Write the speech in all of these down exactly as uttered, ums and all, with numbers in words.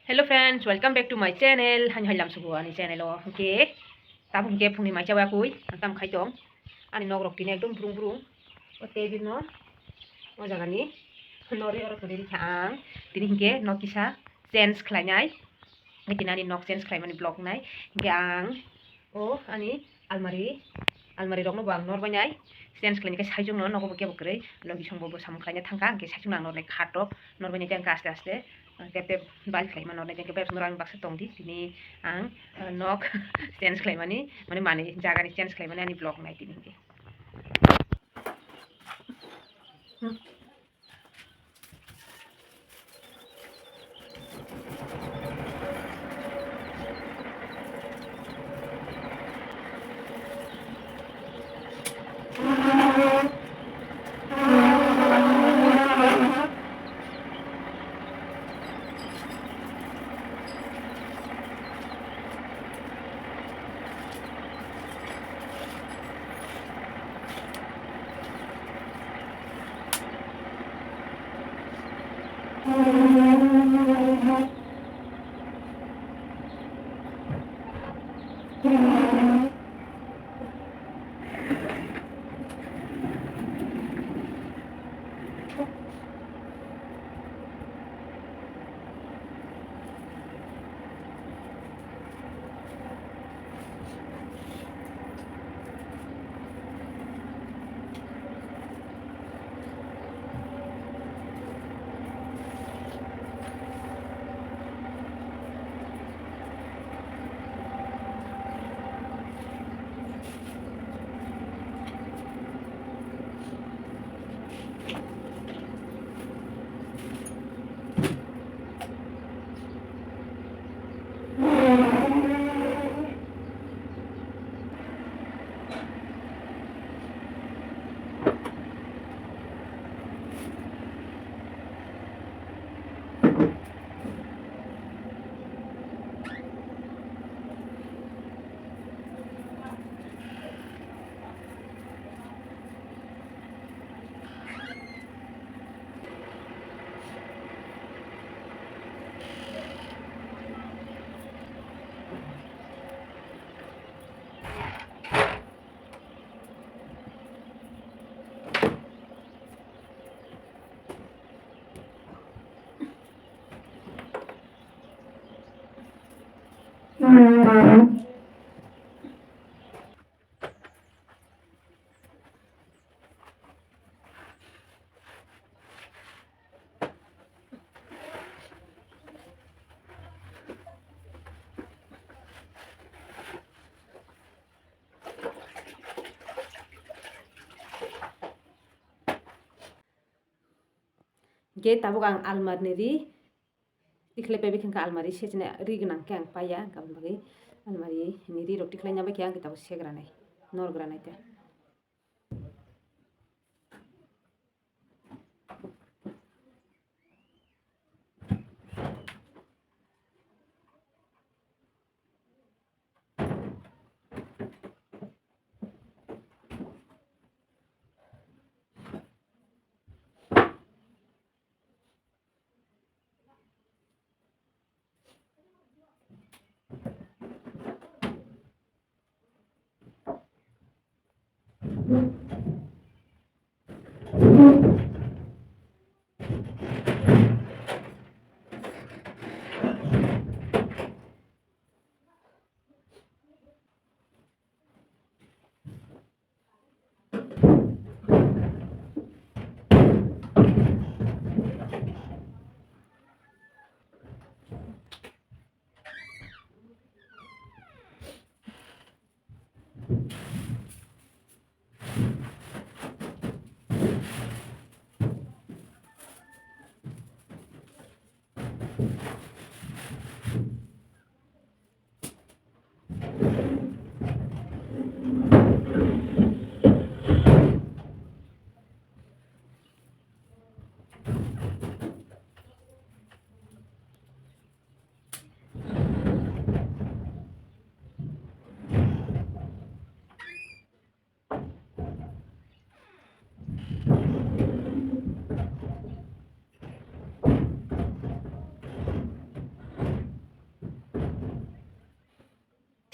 Hello friends, welcome back to my channel. Hani hailam sugo ani channel o. Hingke tabuk hingke phungni mai chawa kui ang tam khai tong. Ani nok rok tini ekdom brung brung. O table no, o jaga ni nori oro tuli rikha ang. Tini hingke nok kisa change khlai nai. Tini ani nok change khlai mani vlog nai. Hingke ang o ani almari, almari rokno bo ang nor bai nai. Change khlai ni khe saichung no nogo bo kebo kwrwi. Logi song bo bo samung khlai na thang kha. Hingke saichung no ang nor nai khat rok nor bai nai tei ang khe aste aste tep tep bal khlai ma nor nai tei ang khe bai rok nor ang baksa tong di. Tini ang, ah, nok change khlai mani, mani, mani jaga ni change khlai mani ani vlog nai tini hingke. Hingke tabuk ang almari ni ri tikhlai pai bikha almari sejna ri gwnang khe ang paiya, aboni bagwi almari ni ri rok tikhlai na bai khe ang tabuk segra nai, nor gra nai te.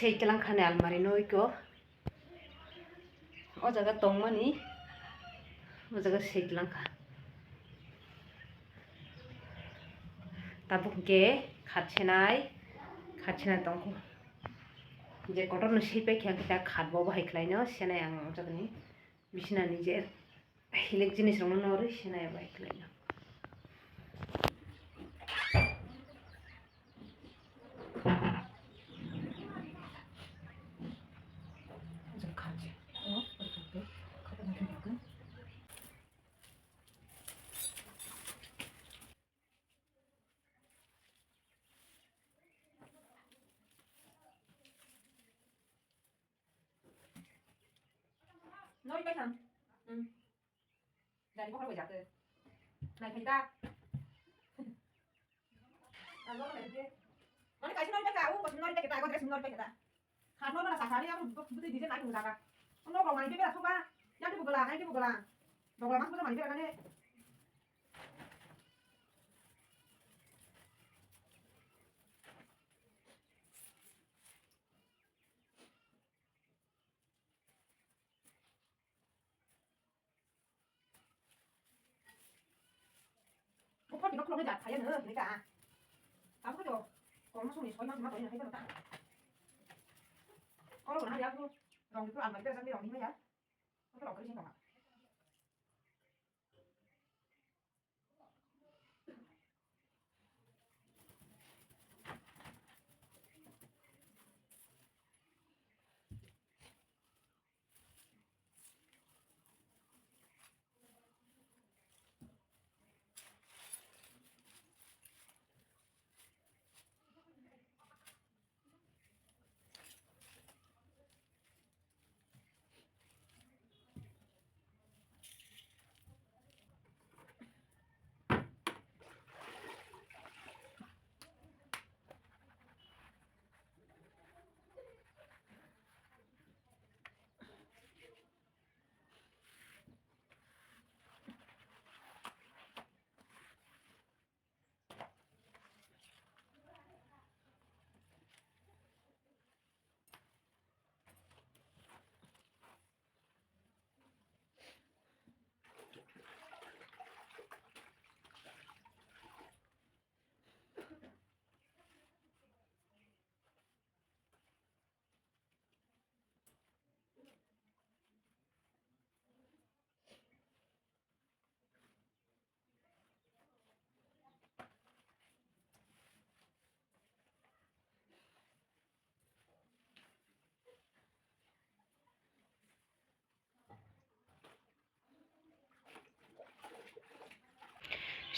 Sei tlang khani almari no iko. O jaga tongmani. O jaga sei tlang kha. Tabuk hwnkhe khat senai, khat senai tongkho. Je kotor no sei pai khe ang kisa khat bo bahai khlai no senai ang o jaga ni bisina ni je. Hilik jinis rokno norwi sinai bai khlaino. Nori pai thang. Hmm. Dari bohor bai jate. Nai phai ta. Alo nai phai. Mane kaisa nori pai kha, u kaisa nori pai kha, agon kaisa nori pai kha. Kha nori mana sakari aku buti dije nai thung jaga. Nori rok mani bebera thung ba. Yang tu bugala, yang tu bugala. Bugala mas buta mani bebera ne. Buphor dino khuloknwi jat phaiya nw hinwi ka. Abo khe to kolmo songni soi mangsi ma tongwi hai phano ta. Oro bo nang ya bo rong ni phuru almari berajak ni rong ni maya. Oro rong khe sing tongma.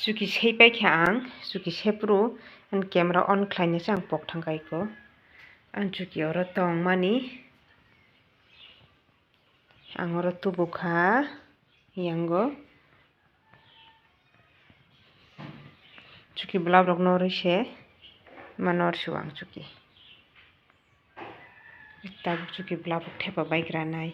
Chuki sei pai kha ang, chuki se phuru ang camera on khlainai se ang pok thang kai kho. Ang chuki oro tong mani, ang oro tubu kha yango. Chuki blouse rok norwi se ma norsu ang chuki. Tabuk chuki blouse rok thepa baigra nai.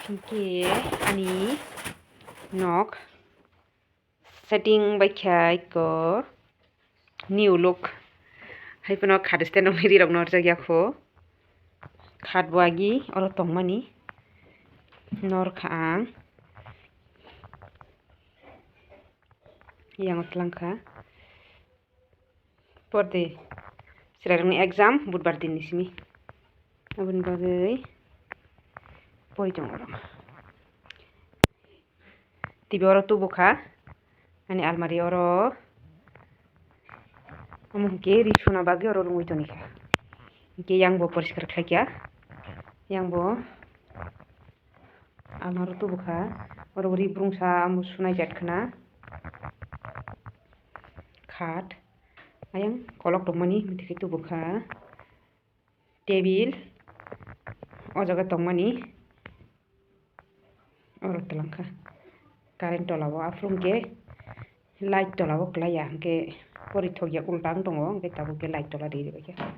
Hinkhe ani nok setting bai kha eko new look. Hai phano khat stand rok ni ri rok no rwjak ya kho. Khat bo agi oro tongmani nor kha ang. Yang tlang kha. Porde Chwrairokni exam budbar dinni simi. Aboni bagwi pori tongo oro. T V oro tubu kha, ani almari oro. Omo hinkhe ri suna bagwi oro rwngwi toni kha. Hinkhe yang bo poriskar khlai kha. Yang bo almari tubu kha. Oro ri brungsa amo sunai jat khna. Khat. Ayang kolok tongmani mithikhe tubu kha. Table o jaga tongmani oro twlang kha. Current tola o aphuru hwnkhe light tola o kwlaiya, hwnkhe pori thokya ulta wng tongo, hwnkhe tabuk khe light tola ri rwbaikha.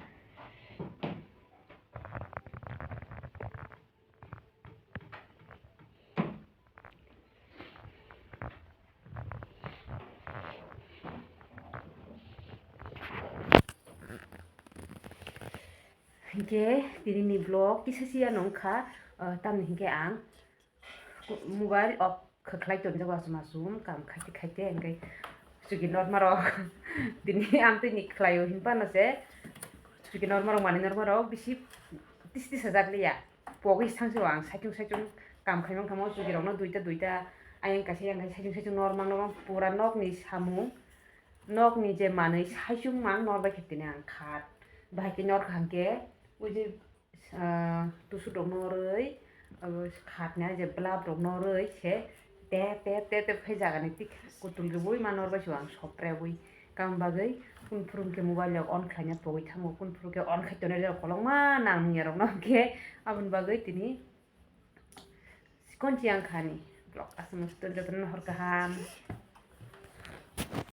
Hinkhe tinini vlog kisa siya nung kha, ah, tamni hinkhe ang mobile off kha-, khlai tonjak aswk aswk kam khaite khaite hinkhe chwki norma rok tini amtwini khlaio hinphano se chwki norma rok manwi norma rok bisi tis tis sajak liya. Pogwi sangsiro ang saichung saichung kam khaimang thangma chwkirokno duita duita ayang kaisa yang kaisa saichung saichung norma norma pura nokni samung. Nokni je manwi saichung mang nor bai khe tini ang khat. Bahai khe nor kha hwnkhe ui je, ah, tusuk rok norwi, abo khatni je blab rok norwi se te te te te khe jaga ni tik kutul rwui ma nor bai se ang sopre ui. Kam bagwi kun phuru khe mobile rok on khlaina pogwi thango, kun phuru khe on khai tonwi rw kolokma nang nungya rok no khe aboni bagwi tini sikon chiang khani. Vlog aswk no jotono hor kaham.